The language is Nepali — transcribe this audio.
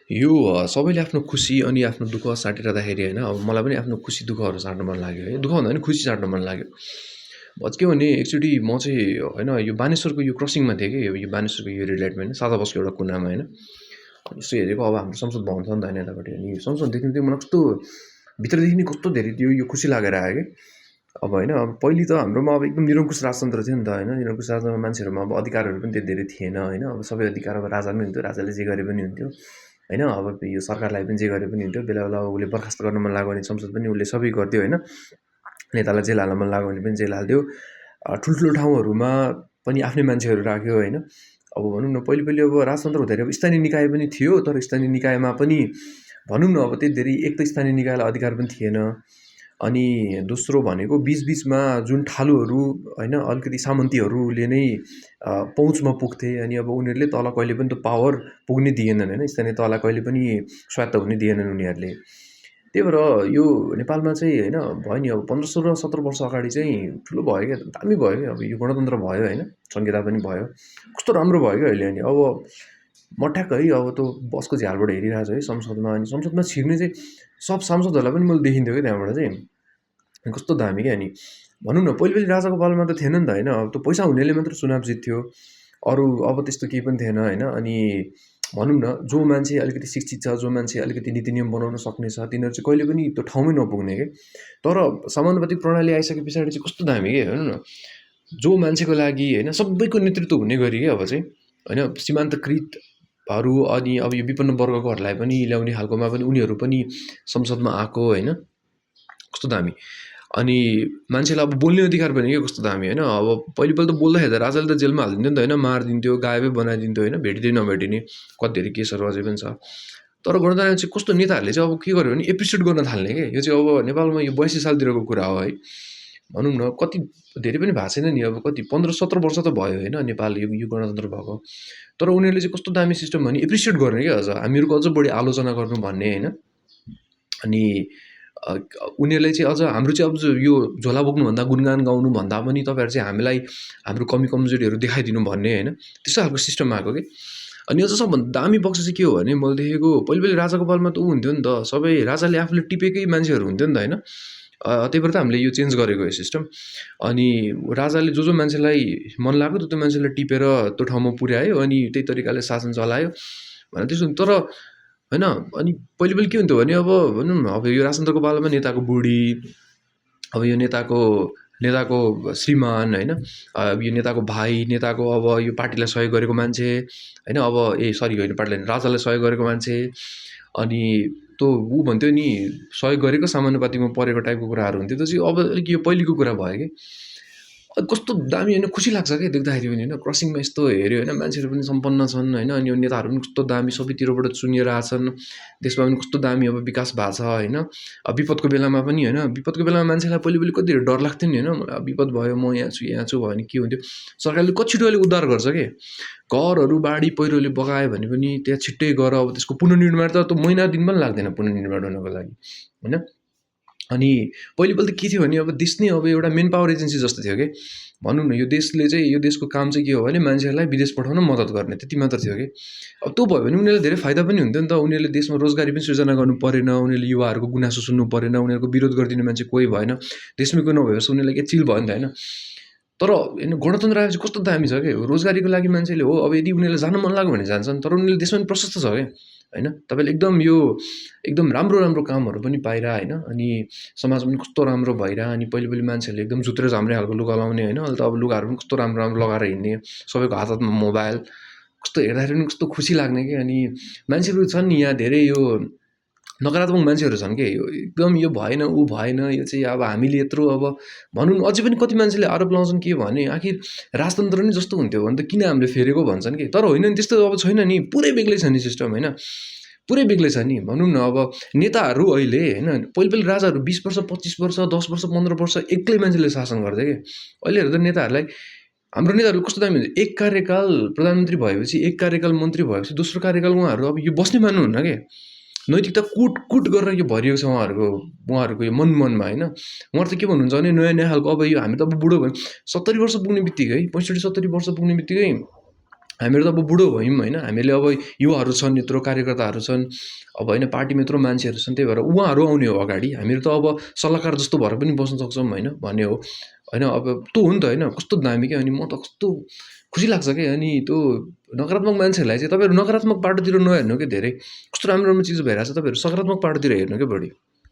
यो सबैले आफ्नो खुसी अनि आफ्नो दुःख साटिरहँदाखेरि होइन अब मलाई पनि आफ्नो खुसी दुःखहरू साट्न मन लाग्यो है। दुःख भन्दा पनि खुसी साट्न मन लाग्यो। के भने एकचोटि म चाहिँ होइन यो बानेश्वरको यो क्रसिङमा थिएँ कि यो बानेश्वरको यो रेड लाइटमा होइन सादा बसको एउटा कुनामा होइन। अनि यसो हेरेको अब हाम्रो संसद भवन छ नि त होइन यतापट्टि। अनि संसद देख्नु चाहिँ मलाई कस्तो भित्रदेखि नै कस्तो धेरै यो खुसी लागेर आयो कि। अब होइन अब पहिले त हाम्रोमा अब एकदम निरङ्कुश राजतन्त्र थियो नि त होइन। निरङ्कुश राजतन्त्रमा मान्छेहरूमा अब अधिकारहरू पनि त्यति धेरै थिएन होइन। अब सबै अधिकार अब राजामै हुन्थ्यो, राजाले जे गरे पनि हुन्थ्यो होइन। अब यो सरकारलाई पनि जे गरे पनि हुन्थ्यो। बेला बेला उसले बर्खास्त गर्न मन लाग्यो भने संसद पनि उसले सबै गरिदियो होइन। नेतालाई जेल हाल्न मन लाग्यो भने पनि जेल हालिदियो। ठुल्ठुलो ठाउँहरूमा पनि आफ्नै मान्छेहरू राख्यो होइन। अब भनौँ न पहिले पहिले अब राजतन्त्र हुँदाखेरि अब स्थानीय निकाय पनि थियो, तर स्थानीय निकायमा पनि भनौँ न अब त्यति धेरै एक त स्थानीय निकायलाई अधिकार पनि थिएन। अनि दोस्रो भनेको बिचबिचमा जुन ठालुहरू होइन अलिकति सामन्तीहरूले नै पहुँचमा पुग्थे। अनि अब उनीहरूले तल कहिले पनि त पावर पुग्नै दिएनन् होइन। स्थानीय तहलाई कहिले पनि स्वायत्त हुने दिएनन् उनीहरूले। त्यही भएर यो नेपालमा चाहिँ होइन भयो नि अब 15, 16, 17 वर्ष अगाडि चाहिँ ठुलो भयो क्या, दामी भयो क्या। अब यो गणतन्त्र भयो होइन, संहिता पनि भयो, कस्तो राम्रो भयो क्या अहिले। अनि अब म ठ्याक्क है अब त्यो बसको झ्यालबाट हेरिरहेको छु है संसदमा। अनि संसदमा छिर्ने चाहिँ सब सांसदहरूलाई पनि मैले देखिन्थ्यो क्या त्यहाँबाट चाहिँ। कस्तो दामी क्या। अनि भनौँ न पहिले पहिले राजाको पालामा त थिएन नि त होइन। अब त्यो पैसा हुनेले मात्र चुनाव जित्थ्यो, अरू अब त्यस्तो केही पनि थिएन होइन। अनि भनौँ न जो मान्छे अलिकति शिक्षित छ, जो मान्छे अलिकति नीति नियम बनाउन सक्ने छ, तिनीहरू चाहिँ कहिले पनि त्यो ठाउँमै नपुग्ने के। तर समानुपातिक प्रणाली आइसके पछाडि चाहिँ कस्तो दामी के हेर्नु न। जो मान्छेको लागि होइन सबैको नेतृत्व हुने गरी क्या अब चाहिँ होइन। सीमान्तकृतहरू अनि अब यो विपन्न वर्गकोहरूलाई पनि ल्याउने खालकोमा पनि उनीहरू पनि संसदमा आएको होइन, कस्तो दामी। अनि मान्छेलाई अब बोल्ने अधिकार पनि के कस्तो दामी होइन। अब पहिले पहिले त बोल्दाखेरि त राजाले त जेलमा हालिदिन्थ्यो नि त होइन, मारिदिन्थ्यो, गायबै बनाइदिन्थ्यो होइन, भेटिँदै नभेटिने कति धेरै केसहरू अझै पनि छ। तर गणतन्त्र चाहिँ कस्तो नेताहरूले चाहिँ अब के गर्यो भने एप्रिसिएट गर्न थाल्ने क्या। यो चाहिँ अब नेपालमा यो 82 सालतिरको कुरा हो है। भनौँ न कति धेरै पनि भएको छैन नि, अब कति 15-17 वर्ष त भयो होइन नेपाल यो गणतन्त्र भएको। तर उनीहरूले चाहिँ कस्तो दामी सिस्टम भने एप्रिसिएट गर्ने क्या अझ हामीहरूको अझ बढी आलोचना गर्नु भन्ने होइन। अनि उनीहरूले चाहिँ अझ हाम्रो चाहिँ अब यो झोला बोक्नुभन्दा गुणगान गाउनुभन्दा पनि तपाईँहरू चाहिँ हामीलाई हाम्रो कमी कमजोरीहरू देखाइदिनु भन्ने होइन, त्यस्तो खालको सिस्टम आएको कि। अनि अझ सबभन्दा दामी पक्ष चाहिँ के हो भने मैले देखेको पहिले पहिले राजाको पालमा त ऊ हुन्थ्यो नि त, सबै राजाले आफूले टिपेकै मान्छेहरू हुन्थ्यो नि त होइन। त्यही भएर त हामीले यो चेन्ज गरेको यो सिस्टम। अनि राजाले जो मान्छेलाई मन लाग्यो त्यो मान्छेलाई टिपेर त्यो ठाउँमा पुर्यायो अनि त्यही तरिकाले शासन चलायो भनेर त्यसो। तर होइन अनि पहिले पहिले के हुन्थ्यो भने अब भनौँ न अब यो राजतन्त्रको पालामा नेताको बुढी, अब यो नेताको श्रीमान होइन, अब यो नेताको भाइ, नेताको अब यो पार्टीलाई सहयोग गरेको मान्छे होइन, अब सरी होइन पार्टीलाई राजालाई सहयोग गरेको मान्छे। अनि त्यो ऊ भन्थ्यो नि सहयोग गरेको समानुपातिकमा परेको टाइपको कुराहरू हुन्थ्यो। त्यो चाहिँ अब अलिक यो पहिलेको कुरा भयो कि। कस्तो दामी होइन, खुसी लाग्छ क्या देख्दाखेरि पनि होइन। क्रसिङमा यस्तो हेऱ्यो होइन, मान्छेहरू पनि सम्पन्न छन् होइन। अनि यो नेताहरू पनि कस्तो दामी सबैतिरबाट चुनिएर आछन्। देशमा पनि कस्तो दामी अब विकास भएको छ होइन। अब विपदको बेलामा पनि होइन, विपदको बेलामा मान्छेलाई पहिले पहिले कति डर लाग्थ्यो नि होइन। अब विपद भयो म यहाँ छु भयो भने के हुन्थ्यो, सरकारले कति छिटो अहिले उद्धार गर्छ कि। घरहरू बाढी पहिरोले बगायो भने पनि त्यहाँ छिट्टै गएर अब त्यसको पुनर्निर्माण त महिना दिन पनि लाग्दैन पुनर्निर्माण हुनको लागि होइन। अनि पहिले पहिले त के थियो भने अब देश नै अब एउटा मेन पावर एजेन्सी जस्तो थियो कि। भनौँ न यो देशले चाहिँ यो देशको काम चाहिँ के हो भने मान्छेहरूलाई विदेश पठाउन मद्दत गर्ने, त्यति मात्र थियो कि। अब त्यो भयो भने उनीहरूलाई धेरै फाइदा पनि हुन्थ्यो नि त। उनीहरूले देशमा रोजगारी पनि सृजना गर्नु परेन, उनीहरूले युवाहरूको गुनासो सुन्नु परेन, उनीहरूको विरोध गरिदिने मान्छे कोही भएन, देशमै कोही नभएपछि उनीहरूलाई के चिल भयो नि त होइन। तर होइन गणतन्त्र आएपछि कस्तो दामी छ कि, रोजगारीको लागि मान्छेले हो अब यदि उनीहरूलाई जान मन लाग्यो भने जान्छन्। तर उनीहरूले देशमा पनि प्रशस्त छ क्या होइन। तपाईँले एकदम यो एकदम राम्रो राम्रो कामहरू पनि पाइरह होइन। अनि समाज पनि कस्तो राम्रो भइरह। अनि पहिले पहिले मान्छेहरूले एकदम जुत्रे झाम्रे खालको लुगा लाउने होइन, अहिले त अब लुगाहरू पनि कस्तो राम्रो राम्रो लगाएर हिँड्ने, सबैको हात हातमा मोबाइल, कस्तो हेर्दाखेरि पनि कस्तो खुसी लाग्ने कि। अनि मान्छेहरू छन् नि यहाँ धेरै यो नकारात्मक मान्छेहरू छन् कि, यो एकदम यो भएन ऊ भएन, यो चाहिँ अब हामीले यत्रो अब भनौँ अझै पनि कति मान्छेले आरोप लाउँछन् के भने आखिर राजतन्त्र नै जस्तो हुन्थ्यो भने त किन हामीले फेरेको भन्छन् कि। तर होइन नि त्यस्तो अब छैन नि, पुरै बेग्लै छ नि सिस्टम होइन, पुरै बेग्लै छ नि। भनौँ न अब नेताहरू अहिले होइन पहिले पहिले राजाहरू 20 वर्ष 25 वर्ष 10 वर्ष 15 वर्ष एक्लै मान्छेले शासन गर्थे कि। अहिले हेर्दा नेताहरूलाई हाम्रो नेताहरू कस्तो दामी हुन्छ, एक कार्यकाल प्रधानमन्त्री भएपछि एक कार्यकाल मन्त्री भएपछि दोस्रो कार्यकाल उहाँहरू अब यो बस्नै मान्नुहुन्न कि। नैतिकता कुट गरेर यो भरिएको छ उहाँहरूको यो मनमा होइन। उहाँहरू त के भन्नुहुन्छ भने नयाँ नयाँ खालको अब यो हामी त अब बुढो भयो 70 वर्ष पुग्ने बित्तिकै 65-70 वर्ष पुग्ने बित्तिकै हामीहरू त अब बुढो भयौँ होइन, हामीले अब युवाहरू छन्, यत्रो कार्यकर्ताहरू छन्, अब होइन पार्टीमा यत्रो मान्छेहरू छन्, त्यही भएर उहाँहरू आउने हो अगाडि, हामीहरू त अब सल्लाहकार जस्तो भएर पनि बस्न सक्छौँ होइन भन्ने हो। होइन अब त्यो हो नि त होइन, कस्तो दामी क्या, अनि म त कस्तो खुसी लाग्छ क्या। अनि त्यो नकारात्मक मान्छेहरूलाई चाहिँ तपाईँहरू नकारात्मक बाटोतिर नहेर्नु क्या धेरै, कस्तो राम्रो राम्रो चिज भइरहेछ, तपाईँहरू सकारात्मक बाटोतिर हेर्नु क्या बढी।